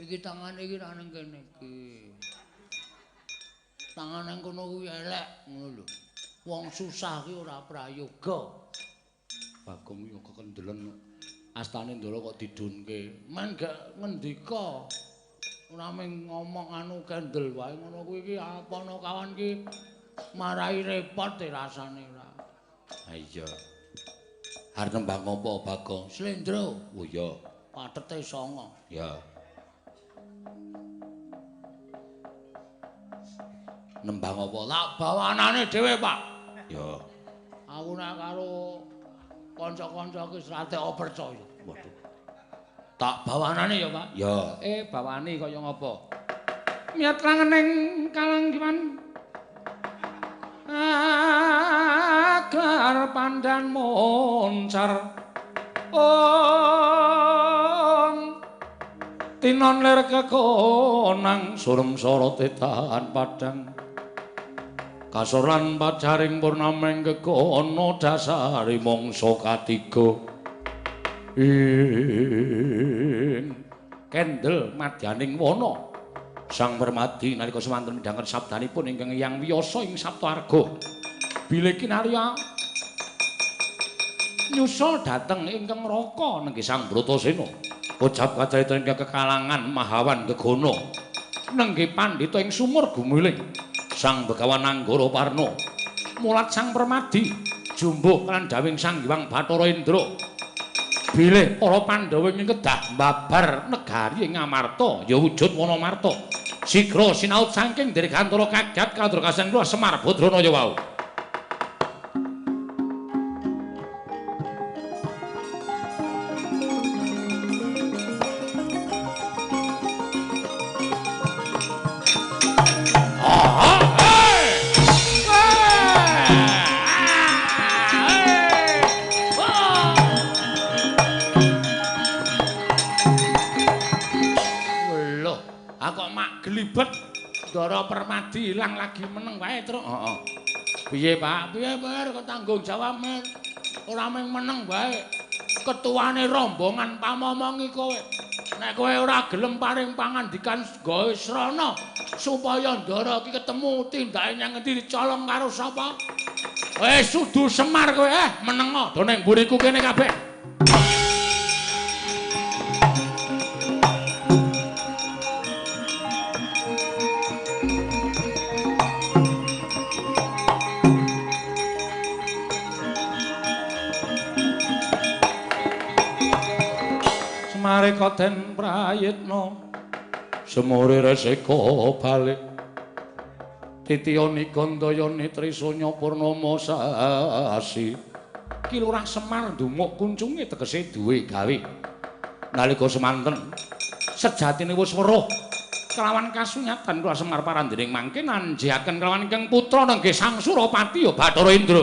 Iki tangane iki ra ning kene iki. Tangan nang kono kuwi elek ngono lho. Wong susah ki ora prayoga. Bagong yo kekendelen astane Ndara kok didunke. Men gak ngendika. Ora mung ngomong anu kendel wae ngono kuwi iki apa ana kawan ki marai repot rasane ora. Ha iya. Arep nembang apa Bagong? Slendro. Oh iya. Patete 9. Ya. Nembang apa? Tak bawanane dhewe, Pak. Ya. Aku nek karo kanca-kanca iki wis ra percaya. Waduh. Tak bawanane ya, Pak? Ya. Bawane kaya ngapa? Miyat langening kalanggiman agar pandan moncar. Ong tinon lir kekonang surem sorote tahan padang. Kasoran pacaring purnameng kekono dasari mangsa katiga. Ing kendel madyaning wana Sang Permadi nalika semanten midhanget sabdanipun ingkang Hyang Wiyasa ing Saptaarga. Bilih kinarya nyusul dhateng ingkang Raka nenggih Sang Bratasena. Kocap kacarita ingkang kekalangan Mahawan Gegana nenggih pandhita ing sumur gumiling Sang Begawan Anggara Parna. Mulat Sang Permadi jumbuh lan dawing Sang Hyang Bathara Indra. Bilih para Pandhawa ing kedah mbabar negari ing Amarta ya wujud Wanamarta. Sigra sinaut saking dirgantara kagat kadrokasan kula Semar Badranaya wau. Ndara Permadi ilang lagi meneng wae, Truk. Heeh. Piye, Pak? Piye, Mer? Kok tanggung jawab, Mer? Ora mung meneng wae. Ketuane rombongan pamomongi kowe. Nek kowe ora gelem paring pangandikan gawe srana supaya Ndara iki ketemu tindake nyang ngendi dicolong karo sapa? Wis sudu Semar kowe, menengo do ning mburiku kene kabeh. Semareka den prayitna semure resika balik titiyani gandayani trisanya purnama sasi. Ki Lurah Semar ndumuk kuncunge tegese duwe gawe. Nalika semanten sejatine wis weruh kelawan kasunyatan Lurah Semar parandening mangke nanjiaken kelawan ingkang putra nenggih Sang Surapati ya Bathara Indra.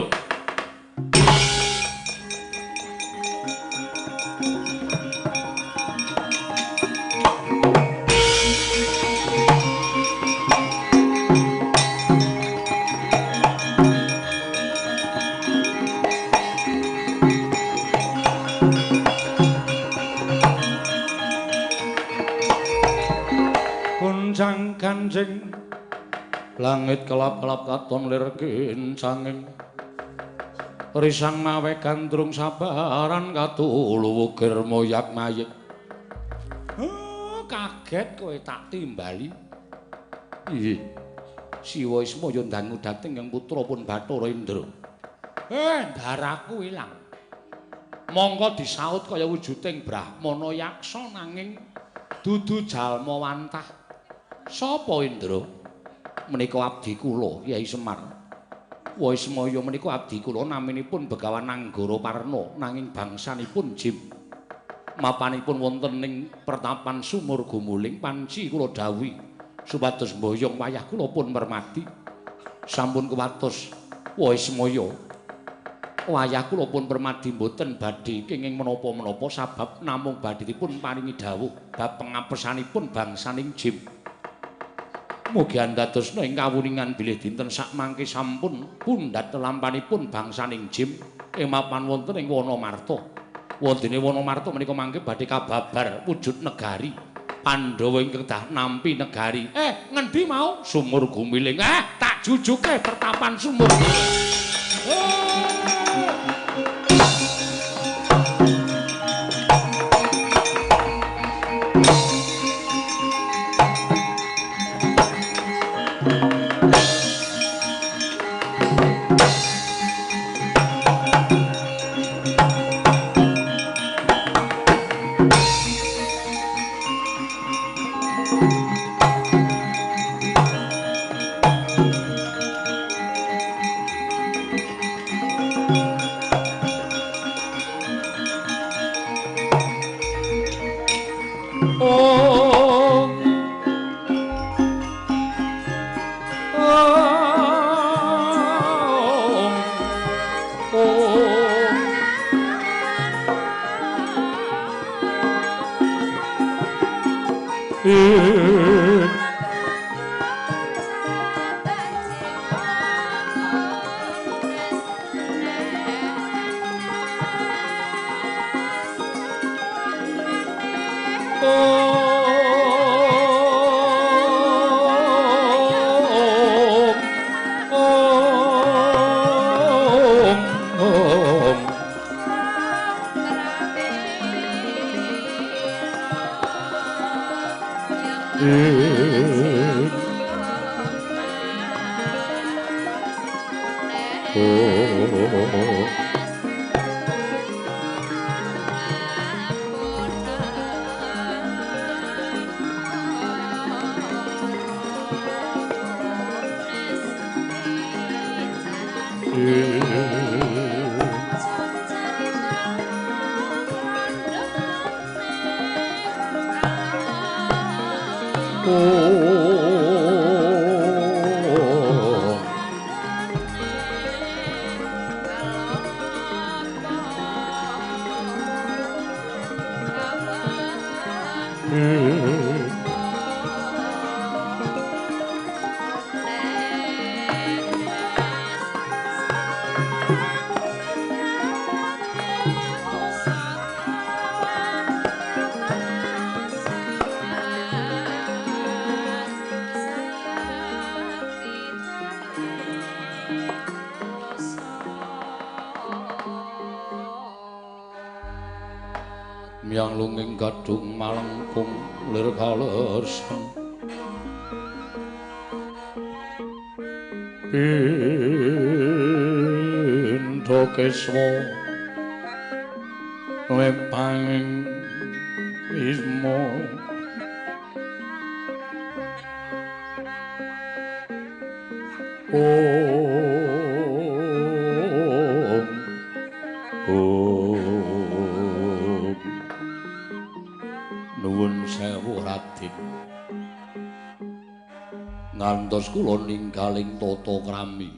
Kanjeng langit kelap-kelap katon lir kincanging risang mawe gandrung sabaran katulu wukir moyak mayik. Kaget kowe tak timbali. Nggih. Siwa Ismaya ndangu dhateng yang putra pun Bathara Indra. Daraku ilang. Mongko disaut kaya wujuding Brahmana yaksa nanging dudu jalma wantah. Sapa Indra? Menika abdi kula Kyai Semar. Waismaya menika abdi kula naminipun Begawan Anggara Parna nanging bangsanipun Jim. Mapanipun wonten ing pertapan sumur gumuling panci kula dawuhi supados mboyong wayah kula pun Permadi. Sampun kuwatos Waismaya wayah kula pun Permadi mboten badhe kenging menapa-menapa sabab namung badhe dipun paringi dawuh bab pengapesanipun bangsaning Jim. Mugi andadosna ing kawuningan bilih dinten sakmangke sampun pundhat lampanipun bangsaning Jim ing mapan wonten ing Wanamarta. Wondene Wanamarta menika mangke badhe kababar wujud negari. Pandhawa ingkang dah nampi negari. Ngendi mau? Sumur Gumiling. Tak jujuke pertapan Sumur Gumiling. Miyang lunging gadhung malengkung lir kalersan pindha keswa lepanging isma Om Om Nuwun sewu Raden, ngantos kula ninggaling tata krami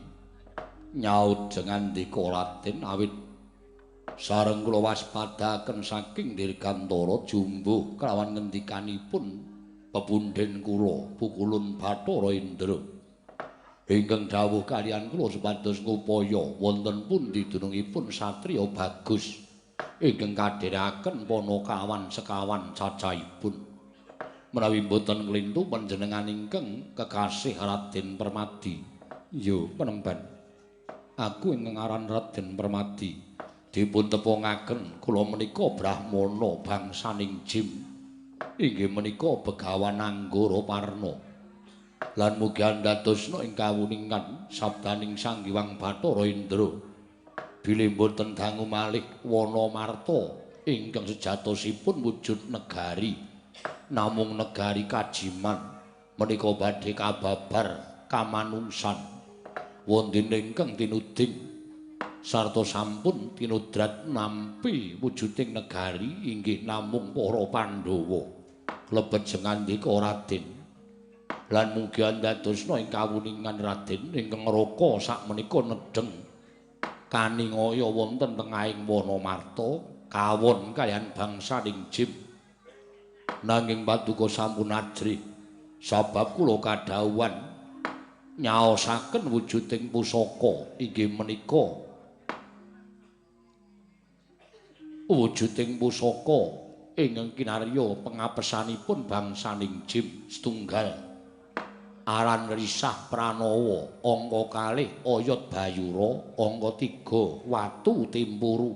nyaut jengandika Raden awit sareng kula waspadaaken saking dirgantara jumbuh kelawan ngendikanipun pepundhen kula Pukulun Bathara Indra ingkang dawuh kaliyan kula supados ngupaya wonten pundi dunungipun satriya bagus ingkang kadherekaken panakawan sekawan cacahipun. Menawi mboten nglintu panjenengan ingkang kekasih Raden Permadi. Yo penemban, aku ingkang aran Raden Permadi dipun tepungaken kula menika brahmana bangsaning Jim, inggih menika Begawan Anggara Parna. Lan mugi andadosna ing kawuningan sabdaning Sang Hyang Bathara Indra bilih mboten dangu malih wana marta ingkang sejatosipun wujud negari namung negari kajiman menika badhe kababar kamanungsan wonten ingkang tinuding sarta sampun tinudrat nampi wujuding negari inggih namung para Pandhawa. Klebet jengandika Raden lan mugi andadosna ing kawuningan Raden ingkang ngraka sakmenika nedheng kaningaya wonten tengahing wana marta kawon kaliyan bangsaning Jim. Nanging paduka sampun ajrih sabab kula kadhawuhan nyaosaken wujuding pusaka inggih menika wujuding pusaka Ingkang kinarya pengapesanipun bangsaning Jim setunggal aran Risah Pranawa, angka kalih Oyot Bayura, angka 3 Watu Timpuru.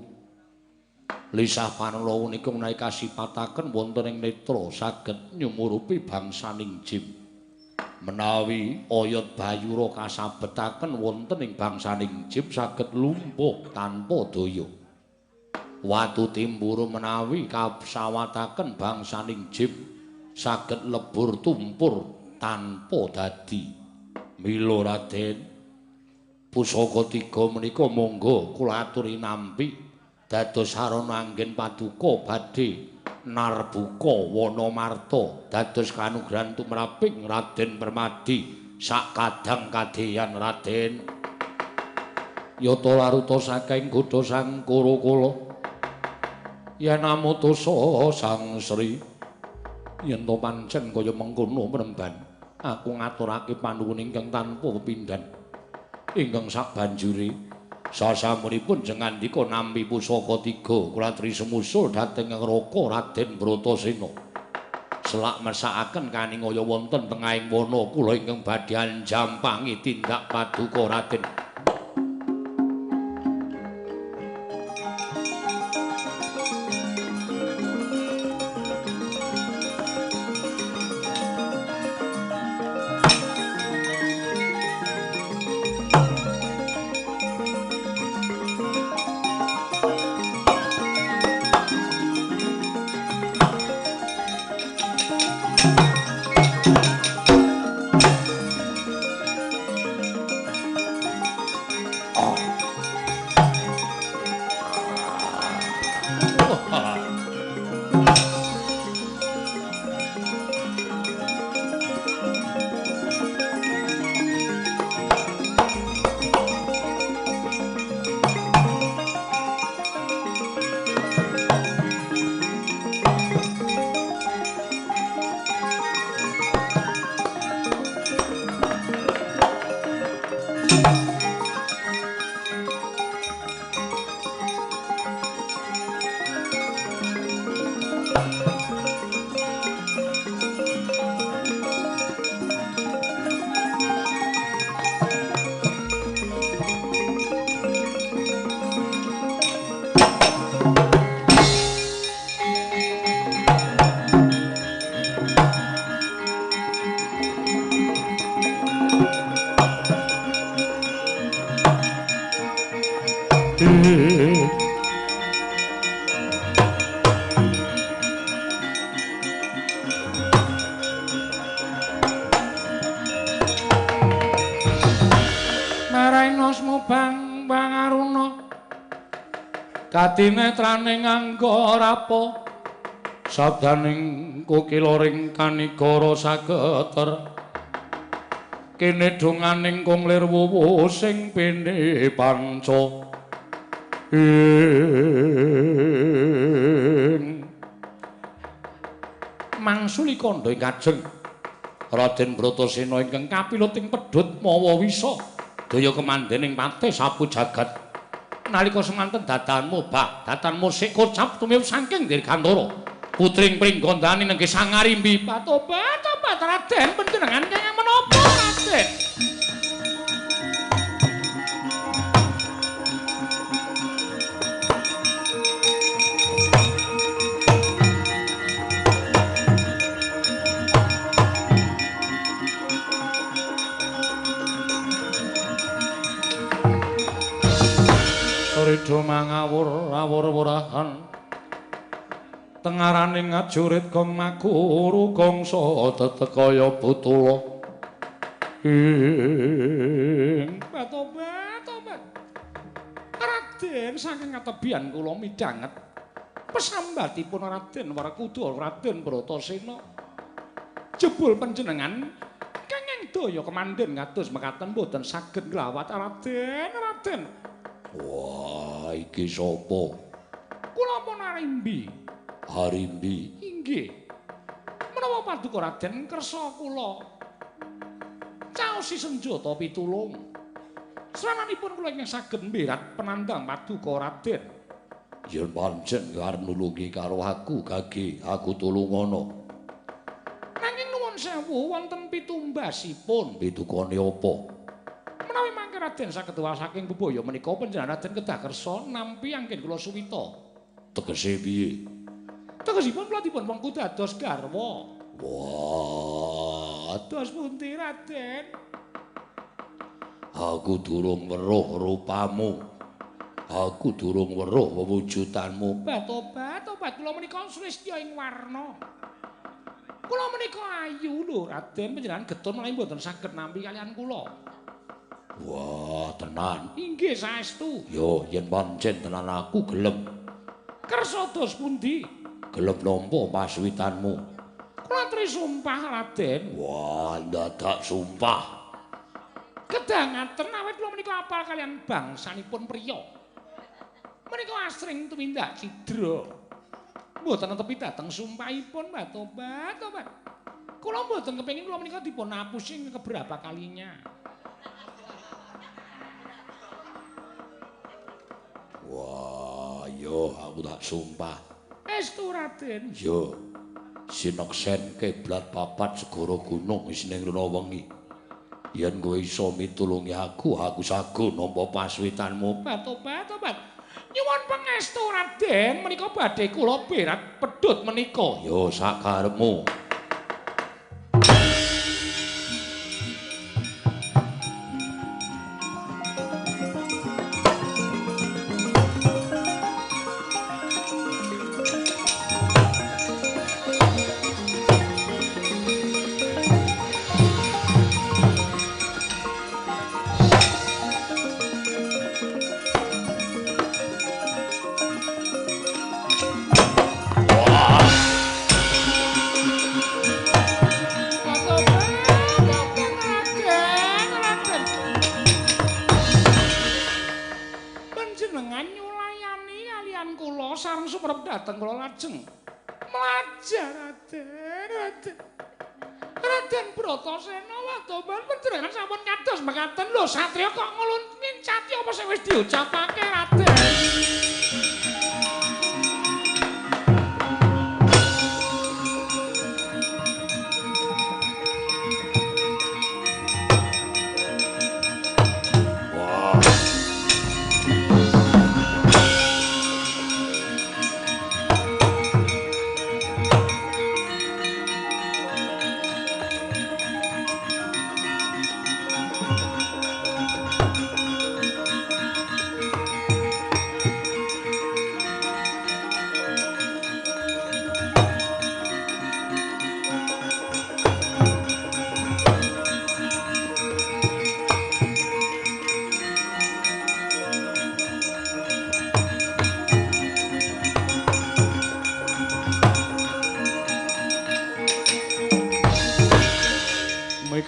Lisah Pranawa nika menawi kasipataken wonten ing netra saged nyumurupi bangsaning Jim. Menawi Oyot Bayura kasabetaken wonten ing bangsaning Jim saged lumpuh tanpa daya. Watu Timpuru menawi kasawataken bangsaning Jim saged lebur tumpur tanpa dadi. Mila Raden, pusaka tiga menika monggo kula aturi nampi dados sarana anggen paduka badhe narbuka wana marta dados kanugrahan tumraping Raden Permadi sak kadang kadeyan Raden. Yata laruta saking godha sang Kurakula yen amutusa Sang Sri, yen to pancen kaya mengkono mremban, aku ngaturake panuwun ingkang tanpa pepindhan ingkang sabanjure sasampunipun jengandika nampi pusaka tiga kula aturi sumusul dhateng neraka Raden Bratasena. Selak mesakaken kaningaya wonten tengahing wana kula ingkang badhe anjampangi tindak paduka Raden. Katinetraning angga rapa sabdaning kukilaring kanigara sageter kene donganing kung lir wuwu sing pene panca ing mangsuli kandha ing kajeng Raden Bratasena ingkang kapiluting pedhut mawa wisa daya kemandening patih sapu jagat. Nalika semanten dadanmu bah dadanmu sik kocap tumiwuh saking Dirgantara putring Pringgondani nenggih Sangarimbi. Tobat tobat Raden, panjenengan kenging menapa Raden? Rida mangawur awur-wurahan tengaraning ngajurit gong makuru gongsa tetek kaya butula ing tobat tobat Raden saking katebian kula midhanget pesambatipun Raden Werkudara Raden Bratasena jebul panjenengan kenging daya kemandhen kados mekaten boten saged nglawat Raden. Raden, wah, iki sapa? Kula pun Arimbi. Arimbi? Inggih. Menawa paduka Raden kersa kula caosi senjata pitulung. Srananipun kula ingkang saged mberat penandang paduka Raden. Yen pancen arep nulungi karo aku, Gage, aku tulungono. Nanging nuwun sewu wonten pitumbasipun. Pitukane apa? Menawi mangke Raden saged wal saking bebaya menika panjenengan Raden kedah kersa nampi anggen kula suwita. Tegese piye? Tegesipun kula dipun wengku dados garwa. Wah, dados pundi Raden? Aku durung weruh rupamu. Aku durung weruh wewujudanmu. Tobat, kula menika sulistya ing warna. Kula menika ayu lho Raden, panjenengan getun menawi mboten saged nampi kaliyan kula. Wah, tenan. Inggih saestu. Yo, yen pancen tenan aku gelem. Kersa dos pundi? Gelem nampa paswitanmu. Kula atri sumpah Raden. Wah, ndadak sumpah. Kedah ngaten awit kula menika apal kaliyan bangsanipun priya. Menika asring tumindak cidra. Mboten netepi dhateng sumpahipun, Mbah. Tobat, tobat. Kula mboten kepengin kula menika dipun apusi keberapa kalinya. Wah, yo aku tak sumpah. Estu Raden. Yo. Sineksen kiblat papat segara gunung isine ngrono wengi. Yen kowe iso mitulungi aku, aku sago nampa paswitanmu. Tobat, tobat. Nyuwun pangestu Raden, menika badhe kula berat pedhut menika. Yo sakarepmu. Satria kok ngulun ngincati apa sing wis diucapake Raden? Wah.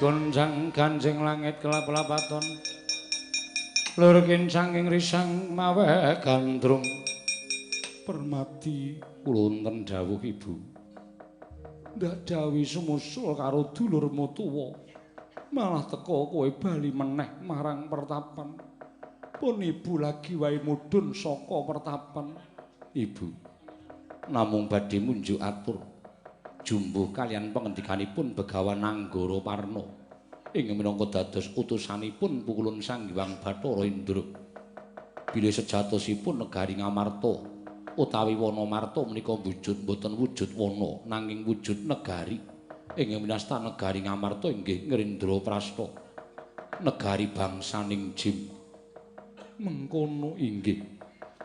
Gonjang ganjing langit kelap-lapaton lur kincang ing risang mawe gandrung. Permati kula wonten dawuh ibu, ndak dawi sumusul karo dulurmu tuwa, malah teka kowe bali meneh marang pertapan. Pun ibu lagi wae mudhun saka pertapan. Ibu namung badhe munjuk atur jumbuh kaliyan pengendikanipun Begawan Anggara Parna ing minangka dados utusanipun Pukulun Sang Hyang Bathara Indra. Bilih sejatosipun negari Ngamarta utawi Wanamarta menika wujud mboten wujud wana nanging wujud negari. Ing minasta negari Ngamarta inggih Ngrindraprasta, negari bangsaning Jim. Mengkono inggih.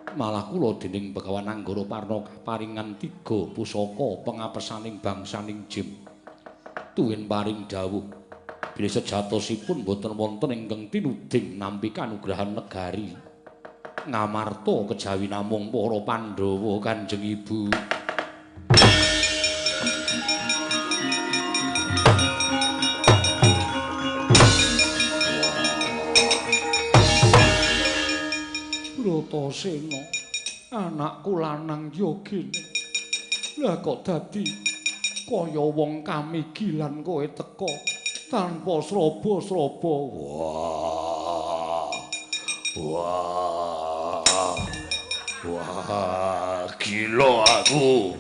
Malah kula dening Begawan Anggara Parna kaparingan 3 pusaka pengapesaning bangsaning Jim. Tuwin paring dawuh bilih sejatosipun boten wonten ingkang tinuding nampi kanugrahan negari Ngamarta kejawi namung para Pandhawa Kanjeng Ibu. Bratasena, anakku lanang yogene. Lah kok dadi kaya wong kamigilan kowe teka tanpa sraba-sraba. Wah. Wah. Wah, gila aku.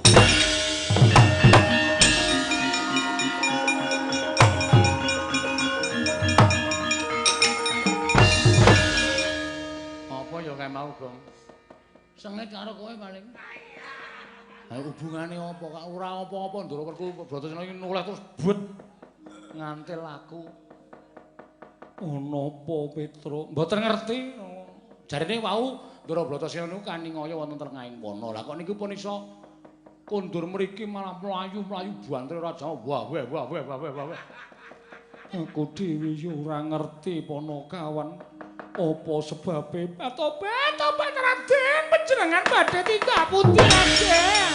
Apa ya kae mau, Gong? Sengit karo kowe paling. Ha hubungane apa kak? Ora apa-apa Ndara Werku Bratasena iki noleh terus bet ngantil aku. Ana apa, Petruk? Mboten ngerti. Jarene wau Ndara Bratasena niku kaningaya wonten tengahing wana. Lah kok niku pun iso kondur mriki malah mlayu-mlayu banter ora jauh. Wah weh wah weh wah weh wah weh. Aku dhewe yo ora ngerti Panakawan apa sebabe. Tobat tobat Raden, panjenengan badhe tindak pundi Raden?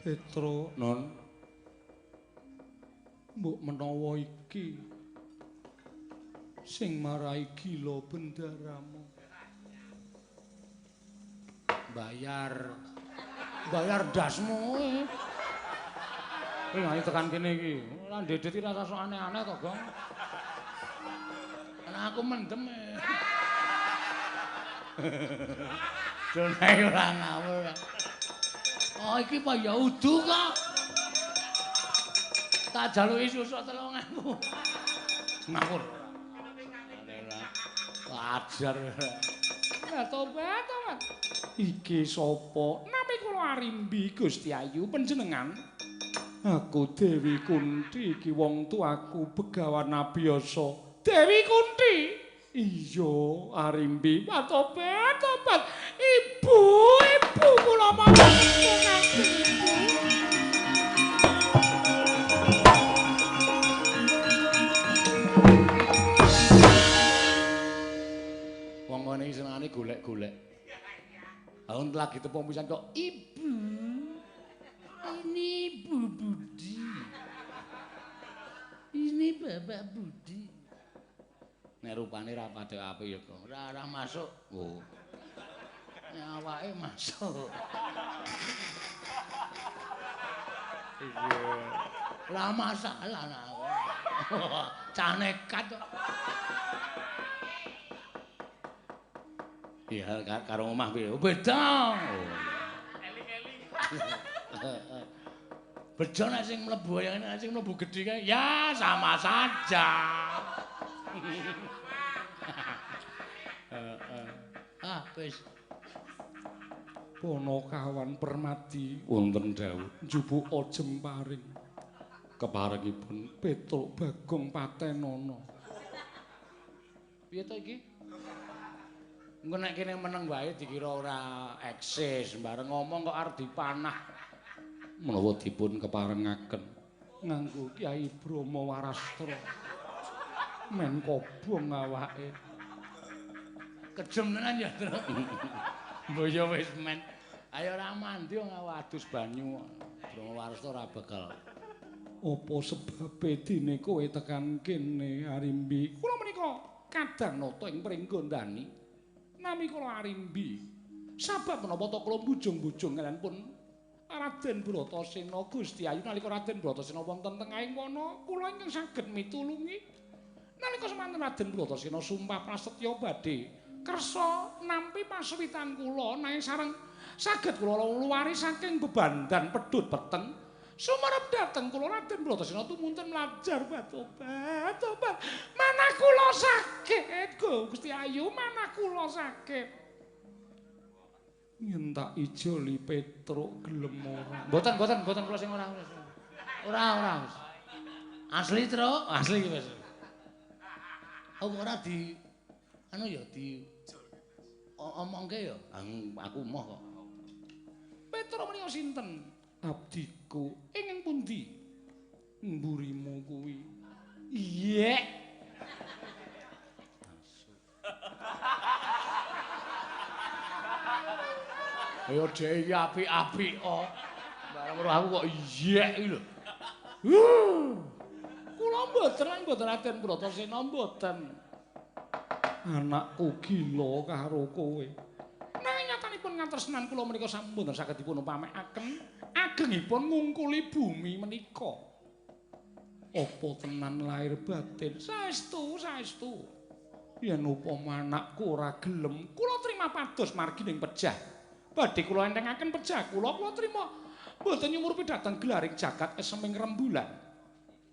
Petro, Non. Mbok menawa iki sing marai gila bendaramu. Bayar. Bayar dasmu. Kowe ayo tekan kene iki. Ora ndedet iki rasa sok aneh-aneh to, Gong. Ana aku mendem. Jone ora ngawur. Oh iki apa ya udu kok. Tak jaluki susuk 3000. Ngawur. Ajar. Lah tobat tobat. Iki sapa? Nami kula Arimbi Gusti Ayu panjenengan. Aku Dewi Kunti iki wong tuaku Begawan Abiyasa. Dewi Kunti. Iya, Arimbi. Tobat tobat. Ibu, ibu kula monggo ibu. Wong ngene iki senengane golek-golek. Lah lagi tepung pisan kok ibu. Ini Ibu Budi. Ini Bapak Budi. Nek rupane ra patek apik ya kok. Ora ora masuk. Oh. Nek awake masuk. Iya. Lah masalah nah. Cah nekat kok. Iya karo omah piye? Beda. Eling-eling. Bejo nek sing mlebu nek sing mlebu gedhe kae ya sama saja. Ah wis. Panakawan Permadi wonten dawuh njupuka jemparing keparengipun Petruk Bagong Patenana. Piye to iki? Engko nek kene meneng wae dikira ora eksis, bareng ngomong kok arep dipanah. Menawa dipun keparengaken nganggo Kyai Brahma Warastra. Men kobong awake. Kejem tenan ya, Truk. Mbok ya wis men. Ayo ora mandi wong adus banyu. Brahma Warastra ora bakal. Apa sebabe dene kowe tekan kene Arimbi? Kula menika kadang nata ing Pringgondani. Nami kula Arimbi. Sabab menapa ta kula bujung-bujung kalian pun Raden Bratasena Gusti Ayu nalika Raden Bratasena wonten tengahing wana kula ingkang saged mitulungi. Nalika semanten Raden Bratasena sumpah prasetya badhe kersa nampi pasuwitan kula nanging sareng saged kula luwari saking bebandan pedhut peteng. Sumerep dhateng kula Raden Bratasena tumunten mlajar batobat tobat. Manah kula sakit Gusti Ayu, manah kula sakit. Yen tak ijoli Petruk gelem ora? Mboten, mboten, mboten kula sing ora. Ora, ora. Asli, Truk, asli iki wis. Aku ora di anu ya di omongke ya. Aku emoh kok. Petruk menika sinten? Abdiku. Ingkang pundi? Mburimu kuwi. Iya. Ayo dhek iki apik-apik kok. Bareng weruh aku kok iyek iki lho. Kula mboten mboten Raden Bratasena mboten. Anakku gila karo kowe. Nanging nyatanipun Pangatresnan kula menika sampun saged dipun upamekaken agengipun ngungkuli bumi menika. Apa tenan lahir batin? Saestu, saestu. Yen upama anakku ora gelem, kula trima pados margining pejah. Badhe kula entengaken pejah kula, kula trima mboten nyumurupi dhateng gelaring jagat eseming rembulan.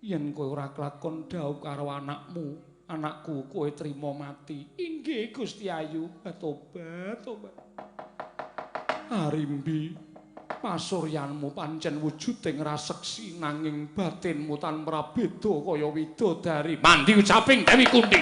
Yen kowe ora kelakon dhaup karo anakmu, anakku kowe trima mati. Inggih Gusti Ayu, tobat, tobat. Arimbi, pasuryanmu pancen wujuding raseksi nanging batinmu tan prabeda kaya widodari. Mandi ucaping Dewi Kunti.